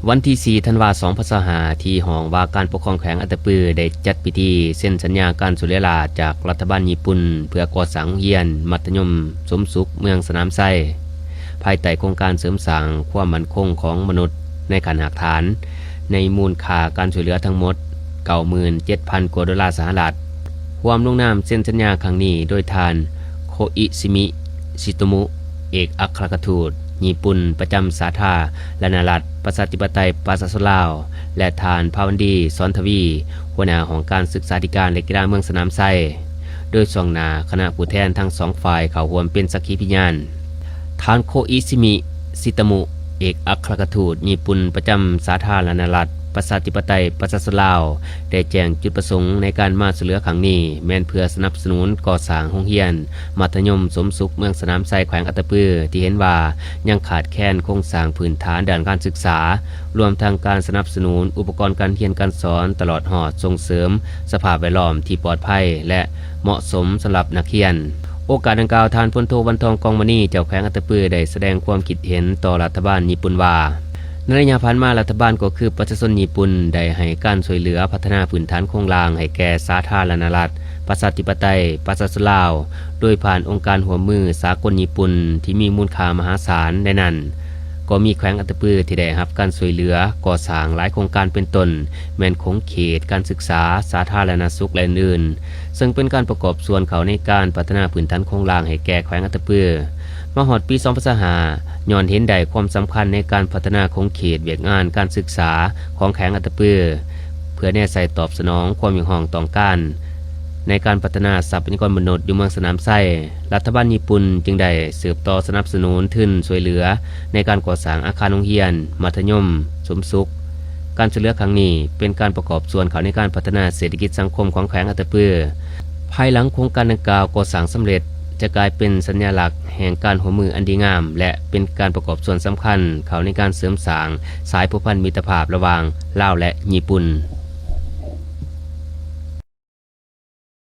ວັນທີສີ່ ທັນວາ ສອງພັນຊາວຫ້າ ທີ່ຫ້ອງວ່າການປົກຄອງແຂວງອັດຕະປື ໄດ້ຈັດພິທີເຊັນສັນຍາການຊ່ວຍເຫຼືອຫຼ້າຈາກລັດຖະບານຍີ່ປຸ່ນ ເພື່ອກໍ່ສ້າງໂຮງຮຽນມັດທະຍົມສົມສຸກເມືອງສະໜາມໄຊ ພາຍໃຕ້ໂຄງການເສີມສ້າງຄວາມໝັ້ນຄົງຂອງມະນຸດໃນຂັ້ນຮາກຖານ ໃນມູນຄ່າການຊ່ວຍເຫຼືອທັງໝົດ ເກົ້າໝື່ນເຈັດພັນ ກວ່າໂດລາສະຫະລັດ. ຮ່ວມລົງນາມເຊັນສັນຍາຄັ້ງນີ້ໂດຍທ່ານ ໂຄອິຊິມິ ຊິໂຕມຸ ເອກອັກຄະລັດທູດຍີ່ປຸ່ນປະຈຳສາທາລະນະລັດ ປະຊາທິປະໄຕ ປະຊາຊົນລາວ ແລະ ທ່ານ ພາວັນດີ ສອນທະວີ ຫົວໜ້າຫ້ອງການສຶກສາທິການ ແລະ ກິລາເມືອງສະໜາມໄຊ ໂດຍຊ່ວງໜ້າຄະນະຜູ້ແທນທັງສອງຝ່າຍເຂົ້າຮ່ວມເປັນສັກຂີພະຍານ. ທ່ານ ໂຄອິຊິມິ ຊິຕະມຸ ເອກອັກຄະລັດທູດຍີ່ປຸ່ນປະຈຳສາທາລະນະລັດ ປະຊາທິປະໄຕ ປະຊາຊົນລາວ ໄດ້ແຈ້ງຈຸດປະສົງໃນການມາຊ່ວຍເຫຼືອຄັ້ງນີ້ ແມ່ນເພື່ອສະໜັບສະໜູນກໍ່ສ້າງໂຮງຮຽນມັດທະຍົມສົມສຸກເມືອງສະໜາມໄຊ ແຂວງອັດຕະປື ທີ່ເຫັນວ່າຍັງຂາດແຄນໂຄງສ້າງພື້ນຖານດ້ານການສຶກສາ, ລວມທັງການສະໜັບສະໜູນອຸປະກອນການຮຽນການສອນ ຕະຫຼອດຮອດສົ່ງເສີມສະພາບແວດລ້ອມທີ່ປອດໄພ ແລະ ເໝາະສົມສຳລັບນັກຮຽນ. ໂອກາດດັ່ງກ່າວ, ທ່ານ ພົນໂທ ວັນທອງ ກອງມະນີ ເຈົ້າແຂວງອັດຕະປື ໄດ້ສະແດງຄວາມຄິດເຫັນຕໍ່ລັດຖະບານຍີ່ປຸ່ນວ່າ ໃນໄລຍະຜ່ານມາ ລັດຖະບານກໍຄືປະຊາຊົນຍີ່ປຸ່ນ ໄດ້ໃຫ້ການຊ່ວຍເຫຼືອພັດທະນາພື້ນຖານໂຄງລ່າງໃຫ້ແກ່ສາທາລະນະລັດ ປະຊາທິປະໄຕ ປະຊາຊົນລາວ ໂດຍຜ່ານອົງການຮ່ວມມືສາກົນຍີ່ປຸ່ນທີ່ມີມູນຄ່າມະຫາສານ. ໃນນັ້ນກໍມີແຂວງອັດຕະປືທີ່ໄດ້ຮັບການຊ່ວຍເຫຼືອກໍ່ສ້າງຫຼາຍໂຄງການ ເປັນຕົ້ນແມ່ນຂົງເຂດການສຶກສາ, ສາທາລະນະສຸກ ແລະ ອື່ນໆ ເຊິ່ງເປັນການປະກອບສ່ວນເຂົ້າໃນການພັດທະນາພື້ນຖານໂຄງລ່າງໃຫ້ແກ່ແຂວງອັດຕະປື. ມາຮອດປີສອງພັນຊາວຫ້າ ຍ້ອນເຫັນໄດ້ຄວາມສຳຄັນໃນການພັດທະນາຂົງເຂດວຽກງານການສຶກສາຂອງແຂວງອັດຕະປື ເພື່ອແນໃສ່ຕອບສະໜອງຄວາມຮຽກຮ້ອງຕ້ອງການໃນການພັດທະນາຊັບພະຍາກອນມະນຸດຢູ່ເມືອງສະໜາມໄຊ, ລັດຖະບານຍີ່ປຸ່ນຈຶ່ງໄດ້ສືບຕໍ່ສະໜັບສະໜູນທຶນຊ່ວຍເຫຼືອໃນການກໍ່ສ້າງອາຄານໂຮງຮຽນມັດທະຍົມສົມສຸກ. ການຊ່ວຍເຫຼືອຄັ້ງນີ້ເປັນການປະກອບສ່ວນເຂົ້າໃນການພັດທະນາເສດຖະກິດສັງຄົມຂອງແຂວງອັດຕະປື. ພາຍຫຼັງໂຄງການດັ່ງກ່າວກໍ່ສ້າງສຳເລັດ, ຈະກາຍເປັນສັນຍາລັກແຫ່ງການຮ່ວມມືອັນດີງາມ ແລະ ເປັນການປະກອບສ່ວນສຳຄັນເຂົ້າໃນການເສີມສ້າງສາຍພົວພັນມິດຕະພາບລະຫວ່າງລາວ ແລະ ຍີ່ປຸ່ນ.